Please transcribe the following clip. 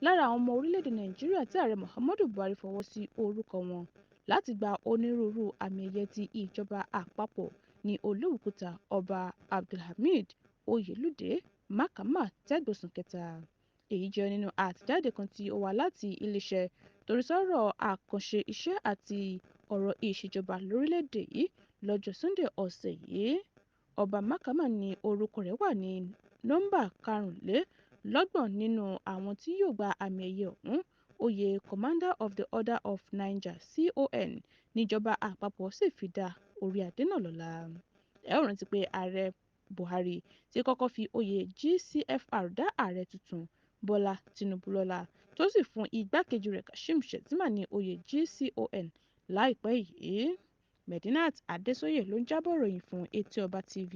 Lára àwọn ọmọ orílẹ̀-èdè Nàìjíríà tí Ààrẹ Muhammadu Buhari fọwọ́ sí orúkọ wọn láti gba onírúurú àmì ẹ̀yẹ ti ìjọba àpapọ̀ ní Olówú Kúta, Ọba Abdulhamid Oyèlúdé Makama Tẹ́gbòòsùn Kẹta. Èyí jẹyọ nínú àtẹ̀jáde kan tí ó wá láti iléeṣẹ́ tó ń rí sọ́rọ̀ àkànṣe iṣẹ́ àti ọ̀rọ̀ ìṣèjọba lórílẹ̀-èdè yìí lọ́jọ́ Sunday ọ̀sẹ̀ yìí. Ọba Makama ní orúkọ rẹ̀ wà ní nọ́ńbà 35 nínú àwọn tí yóò gba àmì ẹ̀yẹ ọ̀hún. Oyè Commander of the Order of Niger (CON) ní ìjọba àpapọ̀ sì fi dá orí adé náà lọ́lá. Ẹ ó rántí pé Ààrẹ Buhari ti kọ́kọ́ fi oyè GCFR dá ààrẹ tuntun Bọ́lá Tinubu lọ́lá, tó sì fún igbákejì rẹ̀ Kashim Shettima ní oyè GCON láìpẹ́ yìí. Medinat Adesóyè ló ń jábọ̀ ìròyìn fún Etí Ọba TV.